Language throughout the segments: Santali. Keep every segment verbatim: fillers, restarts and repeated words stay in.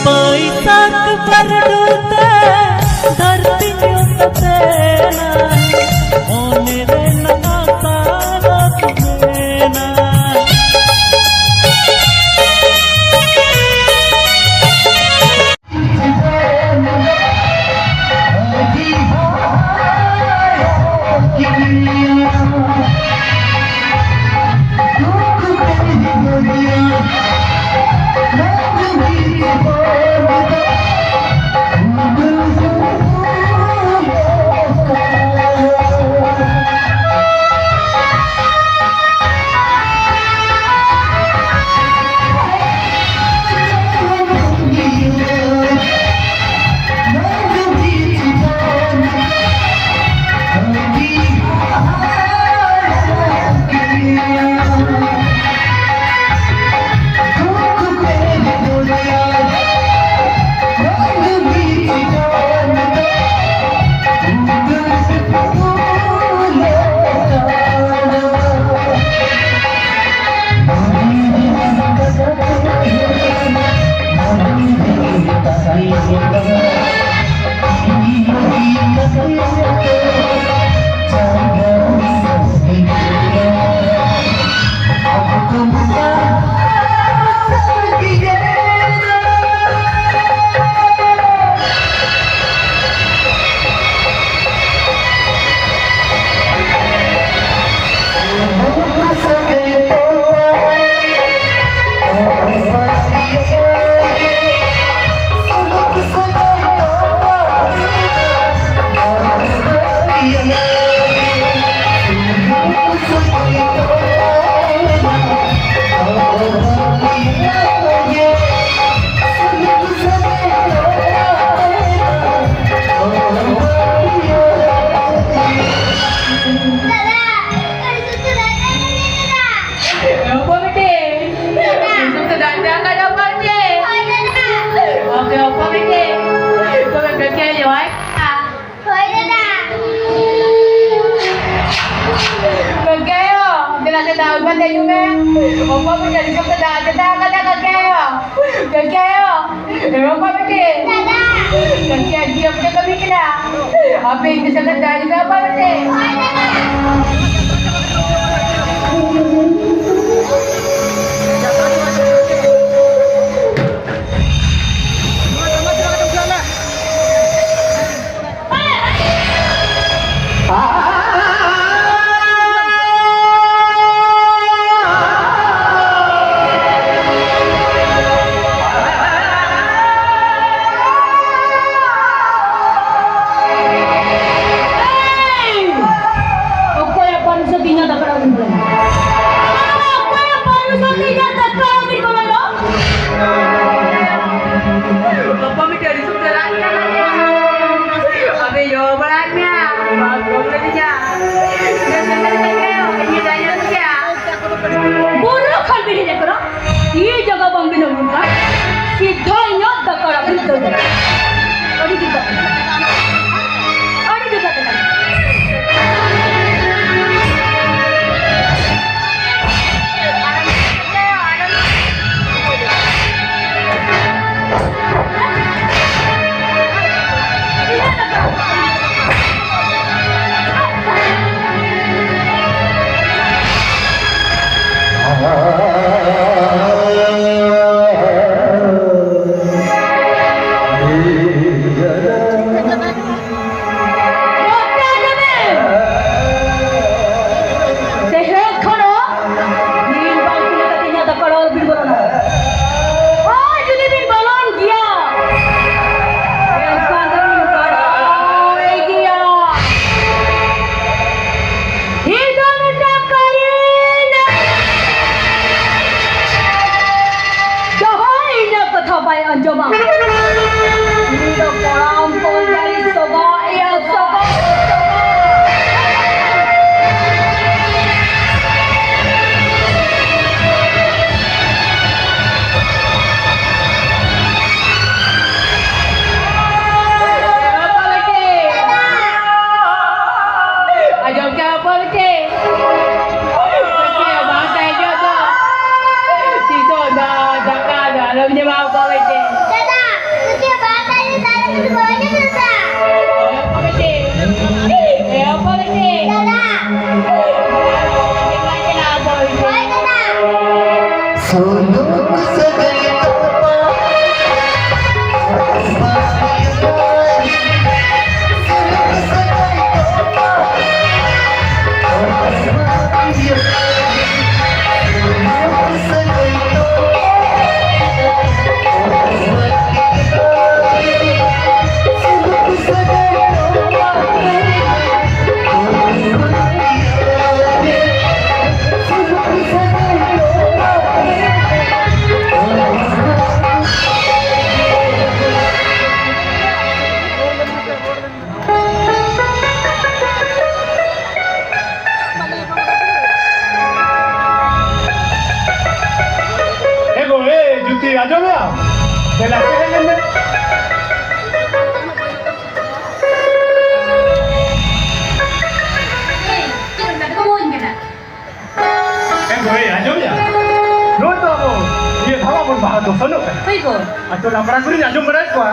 ᱵᱟᱹᱭᱥᱟᱹᱠᱷ ᱵᱟᱹᱨᱰᱩ ᱛᱮ ᱫᱷᱟᱹᱨᱛᱤ ᱧᱩᱛ ᱮᱱᱟ, ᱢᱚᱱᱮ ᱨᱮ ᱱᱟᱣᱟ ᱥᱟᱨᱚᱥ ᱢᱮᱱᱟ᱾ ᱠᱮ ᱡᱚᱦᱟᱨ᱾ ᱦᱳᱭ ᱫᱟᱫᱟ᱾ ᱠᱟᱹᱠᱤ ᱟᱭᱳ, ᱫᱮᱞᱟ ᱥᱮ ᱫᱟᱜ ᱩᱰᱩᱠ ᱠᱟᱛᱮ ᱧᱩ ᱢᱮ᱾ ᱵᱟᱵᱟ ᱢᱤᱫ ᱴᱟᱝ ᱫᱤᱥᱚᱢ ᱛᱮ ᱫᱟᱜ ᱛᱮ ᱫᱟᱜ ᱠᱟᱫᱟ ᱠᱟᱹᱠᱤ ᱟᱭᱳ᱾ ᱠᱟᱹᱠᱤ ᱟᱭᱳ, ᱮ ᱵᱟᱵᱟ ᱵᱤᱴᱤ᱾ ᱫᱟᱫᱟ᱾ ᱠᱟᱹᱠᱤ ᱟᱹᱰᱤ ᱚᱠᱛᱮ ᱠᱟᱹᱢᱤ ᱠᱟᱱᱟ᱾ ᱟᱯᱮ ᱤᱧ ᱫᱤᱥᱚᱢ ᱛᱮ ᱫᱟᱜ ᱧᱩ ᱢᱮ ᱵᱟᱵᱟ ᱵᱤᱴᱤ᱾ ᱦᱳᱭ ᱫᱟᱫᱟ᱾ ᱚᱠᱚᱭᱟᱜ ᱯᱟᱨᱢᱤᱥᱚᱱ ᱛᱮ ᱤᱧᱟᱹᱜ ᱫᱟᱠᱟ ᱚᱲᱟᱜ ᱤᱧ ᱵᱚᱞᱚᱭᱟ? ᱚᱠᱚᱭᱟᱜ ᱯᱟᱨᱢᱤᱥᱚᱱ ᱛᱮ ᱤᱧᱟᱹᱜ ᱫᱟᱠᱟ ᱚᱲᱟᱜ ᱤᱧ ᱵᱚᱞᱚᱭᱟ? ᱵᱟᱵᱟ ᱢᱤᱫᱴᱮᱱ ᱟᱹᱰᱤ ᱥᱚᱠᱛᱚ ᱨᱟᱜ ᱠᱟᱱᱟ᱾ ᱟᱫᱚ ᱭᱚ ᱵᱟᱲᱟ ᱢᱮᱭᱟ, ᱵᱟᱢ ᱜᱚᱜ ᱞᱮᱫᱤᱧᱟ᱾ ᱤᱧ ᱫᱟᱭᱟ ᱢᱮᱭᱟ᱾ ᱵᱩᱨᱩ ᱠᱷᱚᱱ ᱵᱤᱱ ᱦᱮᱡ ᱟᱠᱟᱱᱟ? ᱤᱧ ᱡᱟᱭᱜᱟ ᱵᱟᱝ ᱵᱤᱱ ᱟᱹᱜᱩ ᱠᱟᱜ, ᱥᱤᱫᱷᱟ ᱤᱧᱟᱹᱜ ᱫᱟᱠᱟ ᱚᱲᱟᱜ ᱵᱤᱱ ᱫᱟᱹᱲ ᱠᱟᱜ᱾ ᱟᱹᱰᱤ ᱡᱩᱫᱟᱹ᱾ ᱟᱹᱰᱤ ᱡᱩᱫᱟᱹ ᱠᱟᱱᱟ᱾ ᱠᱚ᱾ ᱟᱛᱳ ᱞᱟᱯᱲᱟ ᱠᱚᱨᱮᱧ ᱟᱸᱡᱚᱢ ᱵᱟᱲᱟᱭᱮᱫ ᱠᱚᱣᱟ,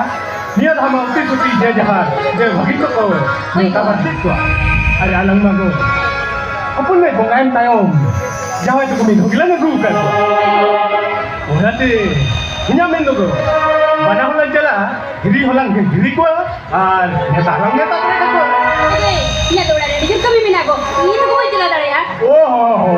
ᱱᱤᱭᱟᱹ ᱫᱷᱟᱣ ᱢᱟ ᱩᱛᱤ ᱥᱩᱛᱤ ᱡᱮ ᱡᱟᱦᱟᱸ ᱡᱮ ᱵᱷᱟᱹᱜᱤ ᱠᱚ ᱠᱚ ᱦᱳᱭ᱾ ᱱᱮᱣᱛᱟ ᱵᱟᱨᱛᱮᱫ ᱠᱚᱣᱟ᱾ ᱟᱨ ᱟᱞᱟᱝ ᱢᱟ ᱜᱚ ᱦᱚᱯᱚᱱ ᱢᱮ ᱵᱚᱸᱜᱟᱭᱮᱱ ᱛᱟᱭᱚᱢ ᱡᱟᱶᱟᱭ ᱛᱟᱠᱚ ᱢᱤᱫ ᱦᱚᱸ ᱜᱮᱞᱟᱝ ᱟᱹᱜᱩ ᱟᱠᱟᱫ ᱠᱚᱣᱟ᱾ ᱚᱱᱟᱛᱮ ᱤᱧᱟᱹᱜ ᱢᱮᱱ ᱫᱚ ᱜᱚ, ᱵᱟᱱᱟ ᱦᱚᱲ ᱞᱟᱝ ᱪᱟᱞᱟᱜᱼᱟ, ᱦᱤᱨᱤ ᱦᱚᱸᱞᱟᱝ ᱦᱤᱨᱤ ᱠᱚᱣᱟ᱾ ᱟᱨ ᱱᱮᱛᱟᱨ ᱦᱚᱸ ᱱᱮᱛᱟᱨ ᱨᱮ ᱠᱚ᱾ ᱮ, ᱤᱧᱟᱹᱜ ᱫᱚ ᱚᱲᱟᱜ ᱨᱮ ᱟᱹᱰᱤ ᱡᱳᱨ ᱠᱟᱹᱢᱤ ᱢᱮᱱᱟᱜ ᱜᱚ᱾ ᱤᱧ ᱫᱚ ᱵᱟᱹᱧ ᱪᱟᱞᱟᱣ ᱫᱟᱲᱮᱭᱟᱜᱼᱟ᱾ ᱳ ᱦᱳ ᱦᱳ,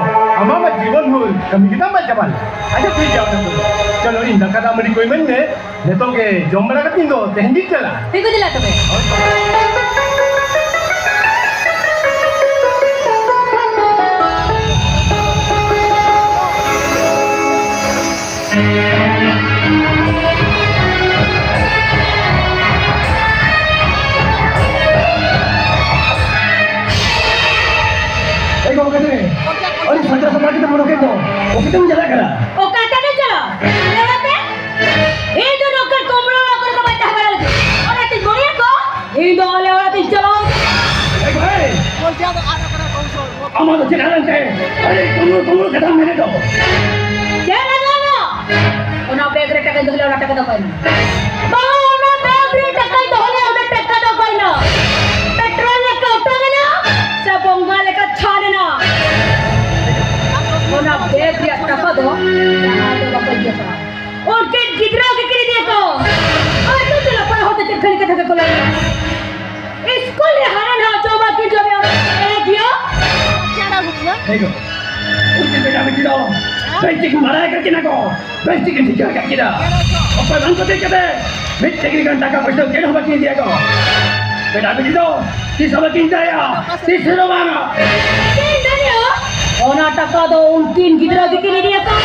ᱟᱢᱟᱜ ᱢᱟ ᱡᱤᱵᱚᱱ ᱵᱷᱳᱨ ᱠᱟᱹᱢᱤ ᱜᱮ ᱛᱟᱢ ᱵᱟᱭ ᱪᱟᱵᱟ ᱞᱮᱱ᱾ ᱟᱪᱪᱷᱟ, ᱴᱷᱤᱠ ᱜᱮᱭᱟ, ᱚᱱᱟ ᱠᱚᱫᱚ᱾ ᱪᱚᱞᱚ, ᱤᱧ ᱫᱟᱠᱟ ᱫᱟᱜ ᱢᱟᱹᱰᱤ ᱠᱚ ᱤᱢᱟᱹᱧ ᱢᱮ᱾ ᱱᱤᱛᱚᱜ ᱜᱮ ᱡᱚᱢ ᱵᱟᱲᱟ ᱠᱟᱛᱮ ᱤᱧ ᱫᱚ ᱛᱮᱦᱮᱧ ᱜᱤᱧ ᱪᱟᱞᱟᱜᱼᱟ᱾ ᱴᱷᱤᱠ ᱜᱮ, ᱫᱮᱞᱟ ᱛᱚᱵᱮ᱾ ᱦᱳᱭ᱾ ᱮ ᱜᱚᱢᱠᱮ, ᱟᱹᱰᱤ ᱥᱟᱱᱛᱟᱲ ᱥᱚᱢᱟᱡᱽ ᱨᱮ ᱢᱚᱬᱮ ᱠᱚ ᱫᱚ ᱚᱠᱟ ᱛᱮᱢ ᱪᱟᱞᱟᱜ ᱠᱟᱱᱟ? ᱚᱠᱟ ᱛᱮᱢ ᱪᱟᱞᱟᱜ? ᱞᱟᱹᱭ ᱢᱮ᱾ ᱤᱧ ᱫᱚ ᱱᱚᱝᱠᱟᱱ ᱠᱚᱢᱲᱟ ᱚᱲᱟᱜ ᱠᱚᱨᱮ ᱫᱚ ᱵᱟᱹᱧ ᱛᱟᱦᱮᱸ ᱵᱟᱲᱟ ᱞᱟᱹᱜᱤᱫ᱾ ᱚᱱᱟᱛᱮᱧ ᱢᱚᱱᱮᱭᱟ ᱠᱚ, ᱤᱧ ᱫᱚ ᱟᱞᱮ ᱚᱲᱟᱜ ᱛᱤᱧ ᱪᱟᱞᱟᱣ᱾ ᱮ ᱵᱷᱟᱭ, ᱟᱢᱟᱜ ᱫᱚ ᱪᱮᱫ ᱦᱟᱞᱟᱝ ᱛᱮ ᱟᱹᱰᱤ ᱠᱩᱢᱲᱩ ᱠᱩᱢᱲᱩ ᱠᱟᱛᱷᱟᱢ ᱢᱮᱱᱮᱫ ᱫᱚ? ᱪᱮᱫ ᱞᱟᱜᱟᱣ ᱟᱢᱟ? ᱚᱱᱟ ᱵᱮᱜᱽ ᱨᱮ ᱴᱟᱠᱟᱧ ᱫᱚᱦᱚ ᱞᱮᱫᱟ, ᱚᱱᱟ ᱴᱟᱠᱟ ᱫᱚ ᱚᱠᱟᱭᱮᱱᱟ? ᱵᱟᱝ, ᱚᱱᱟ ᱵᱮᱜᱽ ᱨᱮ ᱴᱟᱠᱟᱧ ᱫᱚᱦᱚ ᱞᱮᱫᱟ, ᱚᱱᱟ ᱴᱟᱠᱟ ᱫᱚ ᱚᱠᱟᱭᱮᱱᱟ? ᱯᱮᱴᱨᱳᱞ ᱞᱮᱠᱟ ᱚᱴᱟᱝ ᱮᱱᱟ ᱥᱮ ᱵᱚᱸᱜᱟ ᱞᱮᱠᱟ ᱪᱷᱟᱱ ᱮᱱᱟ? ᱚᱱᱟ ᱵᱮᱜᱽ ᱨᱮᱭᱟᱜ ᱴᱟᱠᱟ ᱫᱚ ᱡᱟᱦᱟᱸᱭ ᱫᱚ ᱵᱟᱠᱚ ᱤᱫᱤ ᱟᱠᱟᱫᱟ᱾ ᱩᱱᱠᱤᱱ ᱜᱤᱫᱽᱨᱟᱹ ᱜᱮ ᱠᱤᱱ ᱤᱫᱤᱭᱟᱠᱚ᱾ ᱟᱨ ᱱᱩᱠᱩ ᱫᱚ ᱯᱟᱲᱦᱟᱣ ᱛᱮ ᱪᱮᱫ ᱠᱷᱟᱹᱞᱤ ᱠᱟᱛᱷᱟ ᱜᱮᱠᱚ ᱞᱟᱹᱭᱟ? ᱤᱥᱠᱩᱞ ᱨᱮ ᱦᱟᱱᱟ ᱱᱟᱣᱟ ᱡᱚᱢᱟᱜ ᱠᱤᱱ ᱡᱚᱢᱮᱜᱼᱟ, ᱮᱲᱮ ᱜᱮᱭᱟ᱾ ᱦᱮᱸ ᱜᱚ, ᱩᱱᱠᱤᱱ ᱵᱮᱴᱟ ᱵᱤᱴᱤ ᱫᱚ ᱵᱮᱥ ᱴᱷᱤᱠ ᱢᱟᱨᱟᱝ ᱟᱠᱟᱫ ᱠᱤᱱᱟ ᱠᱚ, ᱵᱮᱥ ᱴᱷᱤᱠ ᱴᱷᱤᱠᱟᱹ ᱟᱠᱟᱫ ᱠᱤᱱᱟ᱾ ᱚᱠᱚᱭ ᱵᱟᱝ ᱠᱚ ᱫᱮᱡ ᱠᱟᱛᱮ ᱢᱤᱫ ᱴᱟᱠᱟ ᱜᱟᱱ ᱴᱟᱠᱟ ᱯᱚᱭᱥᱟ ᱪᱮᱫ ᱦᱚᱸ ᱵᱟᱹᱠᱤᱱ ᱤᱫᱤᱭᱟ ᱠᱚ᱾ ᱵᱮᱴᱟ ᱵᱤᱴᱤ ᱫᱚ ᱛᱤᱥ ᱦᱚᱸ ᱵᱟᱹᱠᱤᱱ ᱤᱫᱤᱭᱟ, ᱛᱤᱥ ᱦᱚᱸ ᱵᱟᱝᱟ᱾ ᱪᱮᱫ ᱤᱧ ᱢᱮᱱᱮᱜᱼᱟ? ᱚᱱᱟ ᱴᱟᱠᱟ ᱫᱚ ᱩᱱᱠᱤᱱ ᱜᱤᱫᱽᱨᱟᱹ ᱜᱮᱠᱤᱱ ᱤᱫᱤᱭᱟ ᱠᱚ᱾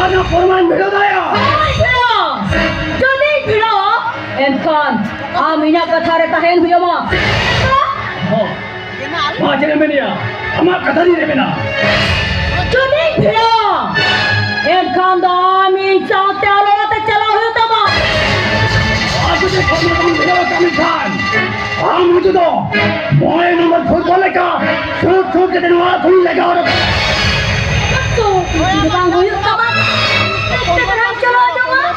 ᱚᱱᱟ ᱯᱨᱚᱢᱟᱱ ᱵᱷᱤᱲᱟᱹᱣ ᱫᱟᱲᱮᱭᱟᱜᱼᱟ᱾ ᱦᱳᱭ, ᱵᱷᱤᱲᱟᱹᱣ᱾ ᱡᱩᱫᱤ ᱵᱷᱤᱲᱟᱹᱣ, ᱮᱱᱠᱷᱟᱱ ᱟᱢ ᱤᱧᱟᱹᱜ ᱠᱟᱛᱷᱟ ᱨᱮ ᱛᱟᱦᱮᱱ ᱦᱩᱭᱩᱜᱼᱟ᱾ ᱦᱚᱸ᱾ ᱢᱟ ᱪᱮᱫ ᱮᱢ ᱢᱮᱱᱮᱜᱼᱟ? ᱟᱢᱟᱜ ᱠᱟᱛᱷᱟ ᱨᱤᱧ ᱨᱮᱵᱮᱱᱟ᱾ ᱡᱩᱫᱤᱧ ᱵᱷᱤᱲᱟᱹᱣᱟ, ᱮᱱᱠᱷᱟᱱ ᱫᱚ ᱟᱢ ᱤᱧ ᱥᱟᱶᱛᱮ ᱟᱞᱚ ᱠᱟᱛᱮ ᱪᱟᱞᱟᱣ ᱦᱩᱭᱩᱜ ᱛᱟᱢᱟ᱾ ᱟᱨ ᱡᱩᱫᱤ ᱠᱷᱚᱛᱢᱟ ᱠᱚᱢ ᱵᱷᱤᱲᱟᱹᱣ ᱟᱠᱟᱫ ᱢᱮᱠᱷᱟᱱ, ᱟᱢ ᱦᱚᱸ ᱡᱩᱫᱤ ᱢᱚᱬᱮ ᱱᱚᱢᱵᱚᱨ ᱯᱷᱩᱴᱵᱚᱞ ᱞᱮᱠᱟ ᱥᱩᱴ ᱥᱩᱴ ᱠᱟᱛᱮ ᱱᱚᱣᱟ ᱠᱷᱚᱱᱤᱧ ᱞᱟᱜᱟᱣ ᱨᱚᱯᱚᱲ᱾ ᱛᱚ, ᱵᱟᱝ ᱦᱩᱭᱩᱜ ᱛᱟᱢᱟ᱾ ᱪᱮᱫ ᱛᱮ ᱪᱟᱞᱟᱣ ᱪᱟᱵᱟᱜᱼᱟ?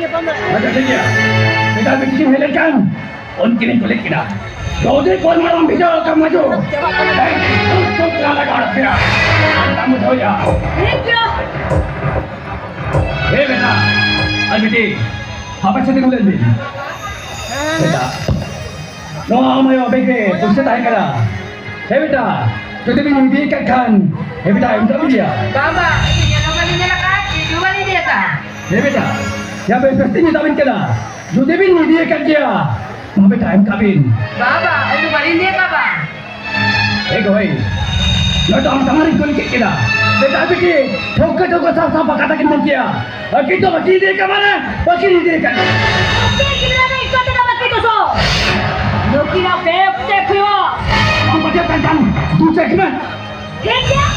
ᱟᱪᱪᱷᱟ, ᱴᱷᱤᱠ ᱜᱮᱭᱟ᱾ ᱮᱴᱟᱜ ᱢᱤᱫᱴᱤᱡ ᱦᱮᱡ ᱞᱮᱱᱠᱷᱟᱱ ᱩᱱᱠᱤᱱᱤᱧ ᱠᱩᱞᱤ ᱠᱤᱱᱟ᱾ ᱡᱩᱫᱤ ᱯᱚᱨᱢᱟᱱᱟᱢ ᱵᱷᱤᱡᱟᱹᱣ ᱠᱟᱜ ᱢᱟᱡᱚ, ᱮᱠᱫᱚᱢ ᱪᱚᱢ ᱪᱟᱞᱟᱜ ᱞᱟᱜᱟᱣ ᱯᱮᱭᱟ᱾ ᱟᱢ ᱵᱩᱡᱷᱟᱹᱣ ᱭᱟ᱾ ᱴᱷᱤᱠ ᱜᱮᱭᱟ᱾ ᱦᱮ ᱵᱮᱴᱟ, ᱟᱨ ᱢᱤᱫᱴᱤᱡ ᱦᱟᱯᱮ ᱥᱮᱫ ᱛᱤᱸᱜᱩ ᱞᱮᱱ ᱵᱤᱱ᱾ ᱵᱮᱴᱟ, ᱱᱚᱣᱟ ᱟᱢ ᱟᱭᱳ ᱟᱵᱮᱜ ᱨᱮ ᱯᱩᱭᱥᱟᱹ ᱛᱟᱦᱮᱸ ᱠᱟᱱᱟ᱾ ᱦᱮ ᱵᱮᱴᱟ, ᱡᱩᱫᱤ ᱵᱤᱱ ᱤᱫᱤᱭ ᱠᱟᱜ ᱠᱷᱟᱱ, ᱦᱮ ᱵᱮᱴᱟ, ᱮᱢ ᱠᱟᱜ ᱵᱤᱱ ᱜᱮᱭᱟ᱾ ᱵᱟᱝ, ᱵᱟᱝ, ᱤᱧ ᱧᱮᱞ ᱦᱚᱸ ᱵᱟᱹᱞᱤᱧ ᱧᱮᱞ ᱟᱠᱟᱫ, ᱤᱫᱤ ᱦᱚᱸ ᱵᱟᱹᱞᱤᱧ ᱤᱫᱤ ᱟᱠᱟᱫ᱾ ᱦᱮ ᱵᱮᱴᱟ, ᱭᱟ ᱵᱮ, ᱵᱮᱥ ᱛᱤᱧ ᱢᱮᱛᱟ ᱵᱤᱱ ᱠᱟᱱᱟ, ᱡᱩᱫᱤ ᱵᱤᱱ ᱤᱫᱤᱭ ᱠᱟᱜ ᱜᱮᱭᱟ, ᱢᱟ ᱵᱮᱴᱟ, ᱮᱢ ᱠᱟᱜ ᱵᱤᱱ᱾ ᱵᱟᱵᱟ, ᱤᱧ ᱫᱚ ᱵᱟᱹᱞᱤᱧ ᱤᱫᱤ ᱟᱠᱟᱫ, ᱵᱟ᱾ ᱮ ᱜᱚᱭ, ᱱᱚᱣᱟ ᱫᱚ ᱟᱢ ᱥᱟᱢᱟᱝ ᱨᱤᱧ ᱠᱩᱞ ᱠᱮᱫ ᱠᱤᱱᱟ᱾ ᱵᱮᱴᱟ, ᱵᱤᱴᱤ, ᱴᱷᱟᱹᱣᱠᱟᱹ ᱴᱷᱟᱹᱣᱠᱟᱹ ᱥᱟᱯᱷᱟ ᱥᱟᱯᱷᱟ ᱠᱟᱛᱷᱟ ᱠᱤᱱ ᱢᱮᱱ ᱠᱮᱭᱟ᱾ ᱟᱹᱠᱤᱱ ᱫᱚ ᱵᱟᱹᱠᱤᱱ ᱤᱫᱤ ᱠᱟᱜ ᱢᱟᱱᱮ, ᱵᱟᱹᱠᱤᱱ ᱤᱫᱤ ᱠᱟᱜ᱾ ᱟᱯᱮ ᱜᱤᱫᱽᱨᱟᱹ ᱫᱚ ᱤᱧ ᱠᱚᱛᱮ ᱫᱚ ᱵᱟᱹᱠᱤ ᱫᱚᱥᱚ᱾ ᱱᱩᱠᱤᱱᱟᱜ ᱵᱮᱜᱽ ᱪᱮᱠ ᱦᱩᱭᱩᱜᱼᱟ᱾ ᱟᱢ ᱯᱟᱪᱮ ᱛᱟᱦᱮᱸ ᱠᱟᱱ, ᱫᱩ ᱪᱮᱠ ᱢᱮ᱾ ᱴᱷᱤᱠ ᱜᱮᱭᱟ᱾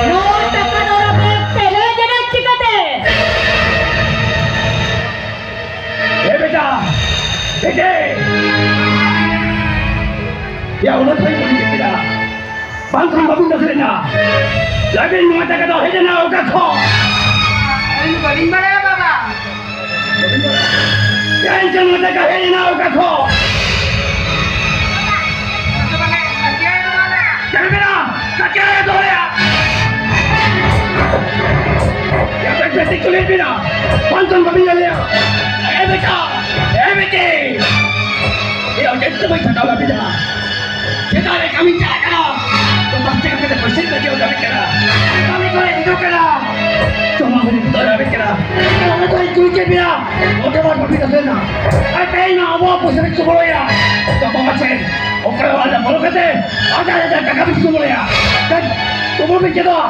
ᱱᱚᱣᱟ ᱴᱟᱠᱟ ᱫᱚ ᱟᱯᱮ ᱯᱮ ᱞᱟᱹᱭ ᱫᱟᱲᱮᱭᱟᱜ ᱪᱤᱠᱟᱹᱛᱮ? ᱮ ᱵᱮᱴᱟ, ᱵᱮᱴᱮ! ᱭᱟ, ᱚᱱᱟ ᱛᱚᱧ ᱠᱩᱞᱤ ᱠᱮᱫ ᱵᱤᱱᱟ᱾ ᱵᱟᱝᱠᱷᱟᱱ ᱵᱟᱵᱤᱱ ᱫᱟᱥᱮ ᱞᱮᱱᱟ᱾ ᱞᱟᱹᱭ ᱵᱤᱱ, ᱱᱚᱣᱟ ᱴᱟᱠᱟ ᱫᱚ ᱦᱮᱡ ᱮᱱᱟ ᱚᱠᱟ ᱠᱷᱚᱱ? ᱟᱹᱞᱤᱧ ᱫᱚ ᱵᱟᱹᱞᱤᱧ ᱵᱟᱲᱟᱭᱟ, ᱵᱟᱵᱟ᱾ ᱵᱟᱵᱤᱱ ᱵᱟᱲᱟᱭᱟ? ᱭᱟ, ᱮᱱᱠᱷᱟᱱ ᱱᱚᱣᱟ ᱴᱟᱠᱟ ᱦᱮᱡ ᱮᱱᱟ ᱚᱠᱟ ᱠᱷᱚᱱ? ᱧᱮᱞ ᱵᱤᱱ, ᱠᱟᱠᱮ ᱫᱚᱦᱚᱭᱟ᱾ ᱭᱟ, ᱵᱮᱴᱟ, ᱪᱮᱫ ᱠᱚ ᱞᱟᱹᱭ ᱵᱤᱱᱟ? ᱵᱟᱝᱠᱷᱟᱱ ᱵᱟᱵᱤᱱ ᱧᱮᱞᱮᱭᱟ᱾ ᱮ ᱵᱮᱴᱟ, ᱮ ᱵᱮᱴᱤ᱾ ᱮ, ᱚᱡᱮ ᱛᱮ ᱵᱟᱹᱧ ᱠᱷᱟᱴᱟᱣ ᱞᱟᱹᱵᱤᱫᱟ᱾ ᱥᱮᱛᱟᱜ ᱨᱮ ᱠᱟᱹᱢᱤ ᱪᱟᱞᱟᱜ ᱠᱟᱱᱟ᱾ ᱛᱚ, ᱵᱟᱥ ᱪᱟᱠᱟ ᱠᱟᱛᱮ ᱯᱚᱭᱥᱟ ᱠᱚ ᱪᱮᱫ ᱠᱟᱹᱢᱤ ᱠᱟᱱᱟ? ᱠᱟᱹᱢᱤ ᱠᱚᱨᱮ ᱦᱤᱡᱩᱜ ᱠᱟᱱᱟ᱾ ᱛᱚ, ᱢᱟ ᱵᱟᱹᱧ ᱠᱷᱟᱴᱟᱣ ᱞᱟᱹᱵᱤᱫ ᱠᱟᱱᱟ᱾ ᱚᱱᱟ ᱫᱚ ᱤᱧ ᱠᱩᱞᱤ ᱠᱮᱫ ᱢᱮᱭᱟ᱾ ᱚᱸᱰᱮ ᱢᱟ ᱵᱟᱹᱵᱤ ᱠᱟᱛᱮ ᱱᱟ᱾ ᱟᱨ ᱛᱮᱦᱮᱧ ᱢᱟ ᱟᱵᱚᱣᱟᱜ ᱯᱚᱭᱥᱟ ᱵᱤᱱ ᱠᱩᱢᱵᱽᱲᱩᱭᱟ᱾ ᱜᱟᱯᱟ ᱢᱟ ᱪᱮᱫ? ᱚᱠᱟ ᱨᱮ ᱚᱲᱟᱜ ᱨᱮ ᱵᱚᱞᱚ ᱠᱟᱛᱮ ᱦᱟᱡᱟᱨ ᱦᱟᱡᱟᱨ ᱴᱟᱠᱟ ᱵᱤᱱ ᱠᱩᱢᱵᱽᱲᱩᱭᱟ᱾ ᱪᱮᱫ? ᱠᱩᱢᱵᱽᱲᱩ ᱵᱤᱱ ᱪᱮᱫᱚᱜᱼᱟ?